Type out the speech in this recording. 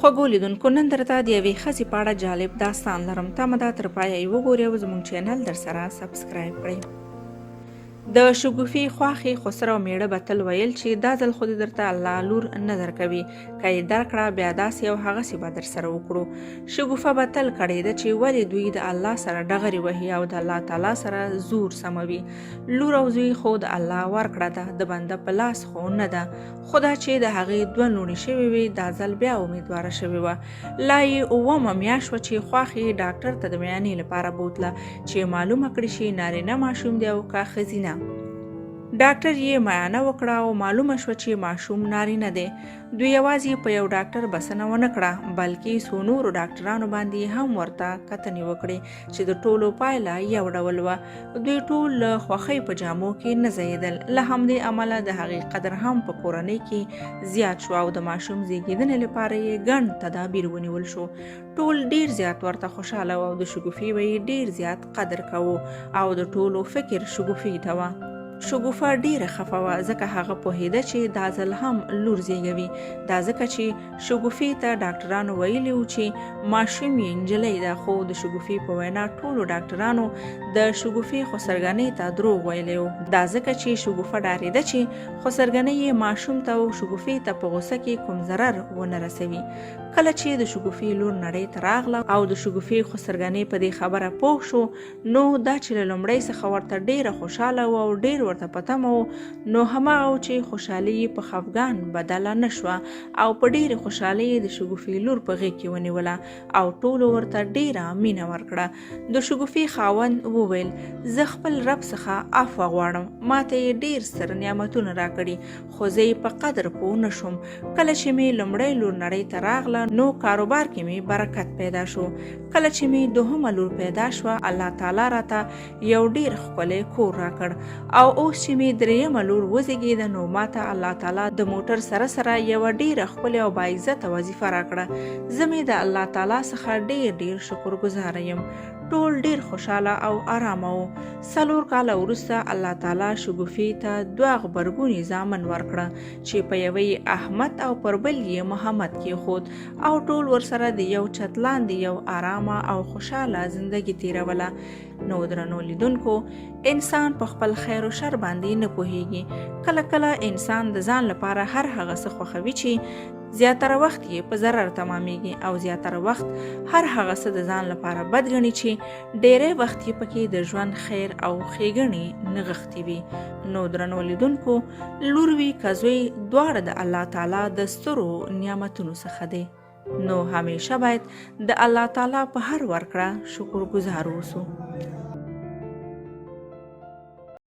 خوږو لیدونکو نن درته د یوې ښځې په اړه جالب داستان لرم، تمه ده تر پایه یې وګورئ او زموږ چینل درسره سبسکرایب کړئ. د شګوفي خواښې خسر او میړه به تل ویل چې دا ځل خو دې درته الله لور نه درکوي، که یې درکړه بیا داسې او هغسې به درسره وکړو. شګوفه به تل کړېده چې ولې دوی د الله سره ډغرې وهي او د الله تعالی سره زور سموي. لور او زوی خو د الله ورکړه ده، د بنده په لاس خو نه ده. خو دا چې د هغې دوه لوڼې شوې وې، دا ځل بیا امیدواره شوې وه. لا یې اوومه میاشت وه چې خواښې یې ډاکټر ته د میانې لپاره بوتله چې معلومه کړي شي نارینه ماشوم دی او که ښځینه. ډاکټر یې معاینه وکړه او معلومه شوه چې ماشوم نارینه دی. دوی یوازې په یو ډاکټر بسنه ونه کړه، بلکې څو نورو ډاکټرانو باندې هم ورته کتنې وکړې چې د ټولو پایله یو ډول وه. دوی ټول له خوښۍ په جامو کې نه ځایېدل. له همدې امله د هغې قدر هم په کورنۍ کې زیات شو او د ماشوم زیږېدنې لپاره یې ګڼ تدابیر ونیول شو. ټول ډیر زیات ورته خوشاله و او د شګوفې به یې ډیر زیات قدر کاوه او د ټولو فکر شګوفې ته وه. شګوفه ډیره خفه وه، ځکه هغه پوهېده چې دا ځل هم لور زیږوي. دا ځکه چې شګوفې ته ډاکټرانو ویلي وو چې ماشوم یې نجلۍ ده، خو د شګوفې په وینا ټولو ډاکټرانو د شګوفې خسرګنۍ ته دروغ ویلی و. دا ځکه چې شګوفه ډارېده چې خسرګنۍ یې ماشوم ته او شګوفې ته په غوسه کې کوم ضرر ونه رسوي. کله چې د شګوفې لور نړۍ ته راغله او د شګوفې خسرګنۍ په دې خبره پوه شو، نو دا چې له لومړۍ څخه ورته ډېره خوشاله و او ډېر ورته په تمه و، نو هماغه و چې خوشالي یې په خفګان بدله نه شوه او په ډېرې خوشالۍ یې د شګوفې لور په غېږ کې ونیوله او ټولو ورته ډېره مینه ورکړه. د شګوفې خاوند وویل، زه خپل رب څخه عفوه غواړم، ماته یې ډېر ستر نعمتونه راکړي، خو زه یې په قدر پوه نه شوم. کله چې مې لومړۍ لور نړۍ ته راغله، نو کاروبار کې مې برکت پیدا شو. کله چې مې دوهمه لور پیدا شوه، الله تعالی راته یو ډیر ښکلی کور راکړ او اوس چې مې دریمه لور وزیږیده، نو ماته الله تعالی د موټر سره سره یوه ډیره ښکلې او باعزته وظیفه راکړه. زه مې د الله تعالی څخه ډیر ډیر شکر ګزاره یم. ټول ډیر خوشاله او آرامه وو. څلور کاله وروسته الله تعالی شګوفې ته دوه غبرګوني زامن ورکړه چې په یوه یې احمد او پر بل یې محمد کېښود او ټول ورسره د یو چت لاندې یو آرامه او خوشاله زندګي تیروله. نو درنو لیدونکو، انسان په خپل خیر او شر باندې نه پوهیږي. کله کله انسان د ځان لپاره هر هغه څه خوښوي چې زیاتره وخت یې په ضرر تمامیږي او زیاتره وخت هر هغه څه د ځان لپاره بد ګڼي چې ډیری وخت یې پکې د ژوند خیر او ښېګڼې نغښتې وي. نو درنو لیدونکو، لور وي که زوی، دواړه د الله تعالی د سترو نعمتونو څخه دی، نو همیشه باید د الله تعالی په هر ورکړه شکر ګزار اوسو.